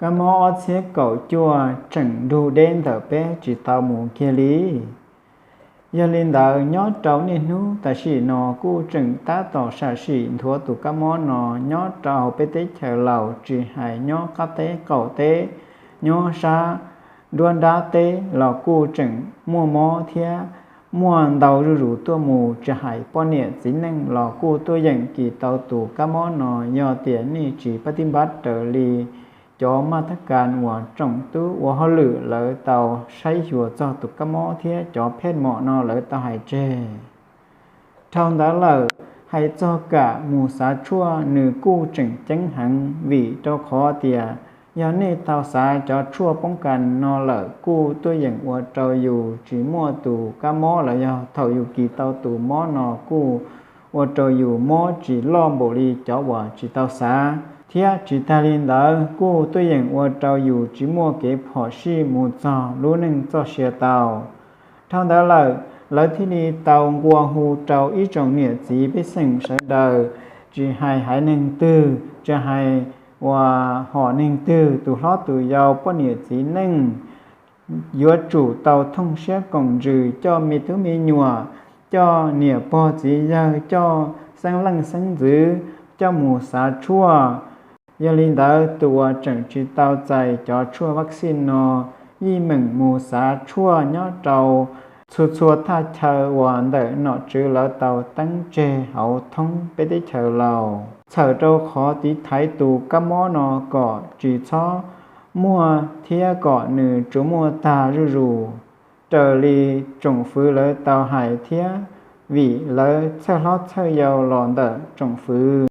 Kab mob ob txhiab kaum cuaj tseem nrug deb ntawm peb tsis tau mus kiag li. Yog li ntawd nyob rau niaj hnub tam sim no kuj tseem tab tom sam sim nthuav tus kab mob no nyob rau hauv peb teb chaws Laus, tsis hais nyob qab teb qaum teb, nyob sab nruab nrab teb los kuj tseem muaj mob thiab muaj ntau zuj zus tuaj mus. Tsis hais poj niam txiv neej los kuj tuaj yeem kis tau tus kab mob no. Yog tias nej tsis pab tib npab raws li cov maj thab kas uas tsoom tub ua hauj lwm lawv tau saib xyuas txog tus kab mob thiab cov phej mom no lawv tau hais tseg. Dhau ntawd lawm, hais txog kam mus xav tshuaj nws kuj tseem ceeb heev, vim rau qhov tias yog nej tau xav cov tshuaj poob kas no lawm kuj tuaj yeem ua rau yus tsis muaj tus kab mob los yog thaum yus kis tau tus mob no kuj ua rau yus mob tsis loj npaum li cov uas tsis tau xav. Thiab tsis tag li ntawd kuj tuaj yeem ua rau yus tsis muaj kev phom sij mus txog lub neej txoj sia tau. Dhau ntawd lawm, lawv thiaj li tau nqua hu rau ib tsoom niam txiv pej xeem sawv daws, tsis hais haiv neeg twg, tsis hais uas hom neeg twg, tus hlob tus yau, poj niam txiv neej, yuav tsum tau thooj siab koom ntsws coj me tub me nyuam, coj niam pog txiv yawg, coj xeeb leej xeeb ntxwv, coj mus xav tshuaj. Yog li ntawd, tus uas tseem tsis tau txais cov tshuaj vaccine no, yeej meem mus xav tshuaj nyob rau txhua txhua thaj chaw uas ntawm nom tswv lawv tau teeb tseg hauv thoob peb teb chaws Laus, txhawm rau qhov tiv thaiv tus kab mob no kom tsis txhob muaj thiab kom nws tsuas muaj tag zuj zus raws li tsoom fwv lawv tau hais thiab, vim lawv txhawj hlob txhawj yau los ntawm tsoom fwv.